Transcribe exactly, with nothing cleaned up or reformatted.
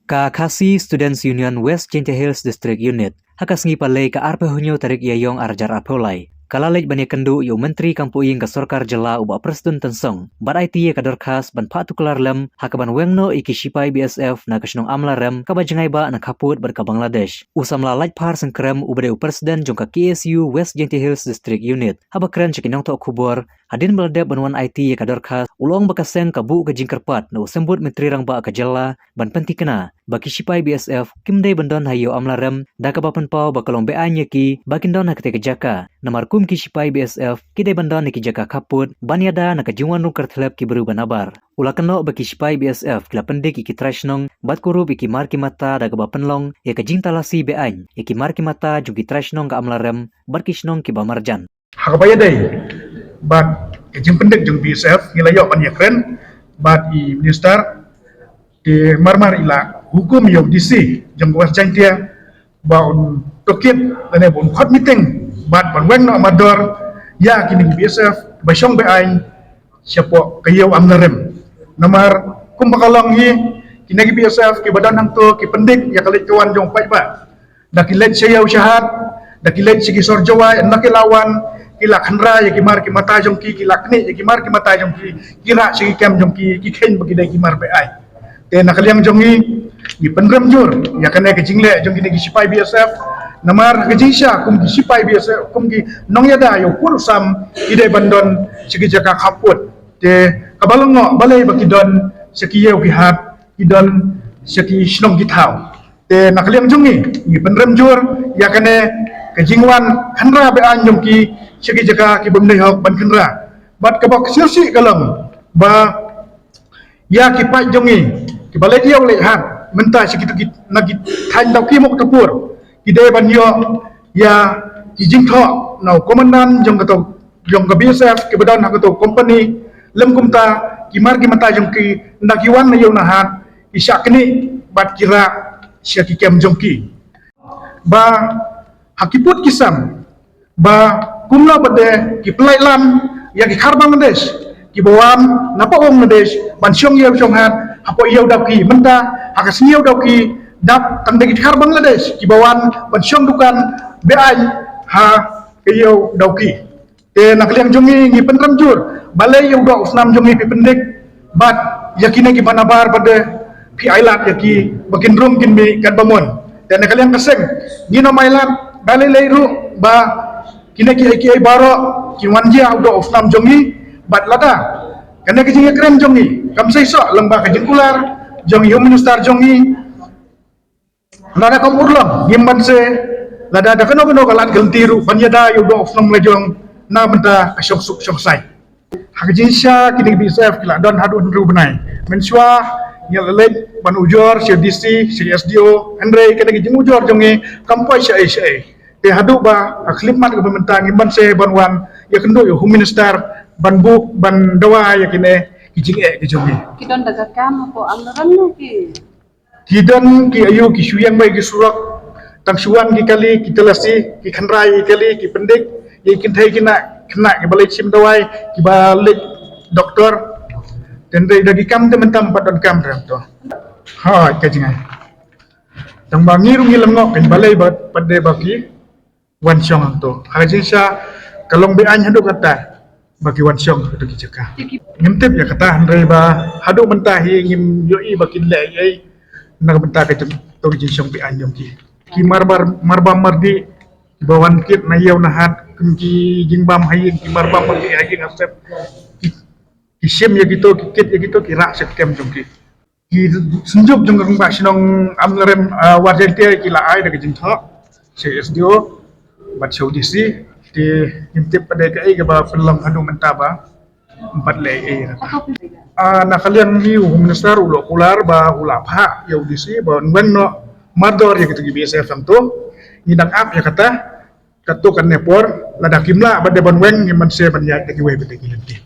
Ka Khasi Students Union West Jaintia Hills District Unit, ha ka sngi Palei ka arphew hynñiew tarik Ïaïong arhajar arphew lai, ka la leit ban ïakynduh ïa u Myntri Kam Poi ka Sorkar Jylla u Bah Prestone Tynsong, bad aiti ïa ka dorkhas ban phah tuklar lem ha kaban weng noh ïa ki shipai B S F na ka shnong Amlarem kaba jngai bah na khappud bad ka Bangladesh. U samla Laitphar Sengkrem uba dei u President jong ka K S U West Jaintia Hills District Unit, haba kren sha ki nongthoh khubor hadien ba la dep ban wan aiti ïa ka dorkhas, u la ong ba ka seng ka buh ka jingkyrpad na u Symbud Myntri Rangbah ka Jylla ban pynthikna ba ki shipai B S F kim dei ban don ha Ïew Amlarem, da kaba pynpaw ba ka long beaiñ ïa ki ba kin don ha katei ka jaka. Namar kum ki shipai B S F ki dei ban don ha ki jaka khappud ban ïada na ka jingwan rung kyrthlep ki briew ba nabar. U la kynnoh ba ki shipai B S F ki la pyndik ïa ki trai shnong bad kurup ïa ki mar ki mata da kaba pynlong ïa ka jingtalasi beaiñ ïa ki mar ki mata jong ki trai shnong ka Amlarem bad ki shnong kiba marjan. Ha kaba ïadei bad ka jingpyndik jong B S F, ngi la ïoh ban ïakren bad i minister, te marmar i la hukum ïa u D C jong ka West Jaintia ba un tohkit lane ba un khot meeting bad ban weng noh mardor ïa kine ki B S F ba shong beaiñ shapoh ka Ïew Amlarem. Namar kumba ka long hi, kine ki B S F kiba don hangto ki pyndik ïa ka leit ka wan jong u paidbah. Da ki leit sha ïew sha hat, da ki leit sha ki sor jowai, ynda ki la wan, ki la khynra ïa ki mar ki mata jong ki, ki la knieh ïa ki mar ki mata jong ki, ki rah sha ki kem jong ki, ki kheiñ ba ki dei ki mar beaiñ. Te na ka liang jong ngi, ngi pynrem jur ïa kane ka jingleh jong kine ki shipai B S F. Namar ka jingshisha kum ki shipai B S F, kum ki nongïada ïa u pud u sam, ki dei ban don sha ki jaka khappud. Te kaba lyngngoh balei ba ki don sha ki ïew ki hat, ki don sha ki shnong ki thaw. Te na ka liang jong ngi, ngi pynrem jur ïa kane ka jingwan khynra beaiñ jong ki sha ki jaka ki bym dei hok ban khynra. Bad kaba sngewsih ka long ba ïa ki paid jong ngi kiba leit ïew leit hat mynta sha kito ki, na ki thaiñ Dawki Muktarpur, ki dei ban ïoh ïa ki jingthoh na u komandan jong kato, jong ka B S F kiba don ha kato company. Lem kumta ki mar ki mata jong ki, ynda ki wan na ïew na hat, ki shah knieh bad ki rah sha ki kem jong ki. Ba ha ki pud ki sam, ba kumno ba de ki pynlait lam ïa ki khar Bangladesh kiba wan na Bangladesh ban shong ïew shong hat hapoh ïew Dawki mynta, ha ka sngi ïew Dawki dap tang da ki khar Bangladesh kiba wan ban shong dukan beaiñ ha ka ïew Dawki. Te na ka liang jong ngi, ngi pynrem jur balei ïa u doh u snam jong ngi phi pyndik bad ïa kine kiba nabar ba de phi ailad ïa ki ba kin rung kin mih katba mon. Te na ka liang ka seng, ngin ym ailad, da lei lei ruh ba kine kiei kiei baroh kin wan jia u doh u snam jong ngi. Bad lada kane ka jingïakren jong ngi kam seisoh lyngba ka jingkular jong i Home Minister jong ngi, lada kam urlong, ngim banse lada da kano kano ka lad ka lynti ruh ban ïada ïa u doh u snam la jong na bynta ka shongsuk shongsaiñ. Ha ka jingshisha kine ki B S F ki la don haduh hynriew bnai. Mynshuwa ngi la leit ban ujor sha D C, sha S D O, hynrei kane ka jingujor jong ngi kam poi shaei shaei. Te haduh ba ha khyllipmat kaba mynta ngim banse ban wan ïakynduh ïa u Home Minister ban buh ban dawa ïa kine ki jingeh ki jong ngi. Ki don da ka kam hapoh Amlarem ne ki? Ki don ki ayu ki shu ïeng beit ki surok, tang shu wan ki kali ki talasi, ki khynra ïa ki kali, ki pyndik ïa ki kynthei khynnah, khynnah kiba leit shim dawai, kiba leit doktor. Te hynrei da ki kam te mynta ym pat don kam te hangto. Hooid, ka jingai. Tang ba ngi ruh ngi lyngngoh kein balei ba pat de ba ki wan shong hangto. Ha ka jingshisha ka long beaiñ haduh katta ba ki wan shong ha kato ki jaka. Ngim tip ïa kata, hynrei ba haduh mynta hi ngim ïohi ba kin leh ei ei na ka bynta kato ka jingshong beaiñ jong ki. Ki marbam, marbam mardih kiba wan kit na ïew na hat, kum ki jingbam ha ïing, ki marbam mardih ha ïing ha sem, ki, ki shim ïa kito, ki kit ïa kito, ki rah sha ki kem jong ki. Ki synjuk jong ka rangbah shnong Amlarem, ah, West Jaintia ki la ai da ka jingthoh sha S D O bad sha u D C. Te ngim tip pat de kaei kaba pynlong haduh mynta ba ym pat leh ei ei. Ah, na ka liang hi u Home Minister u la kular ba u la phah ïa u D C ba un weng noh mardor ïa kito ki B S F hangto. Ngi dang ap ïa kata, katto katne por, lada kim lah pat de ban weng, ngim banse ban ïaid da kiwei pat de ki lynti.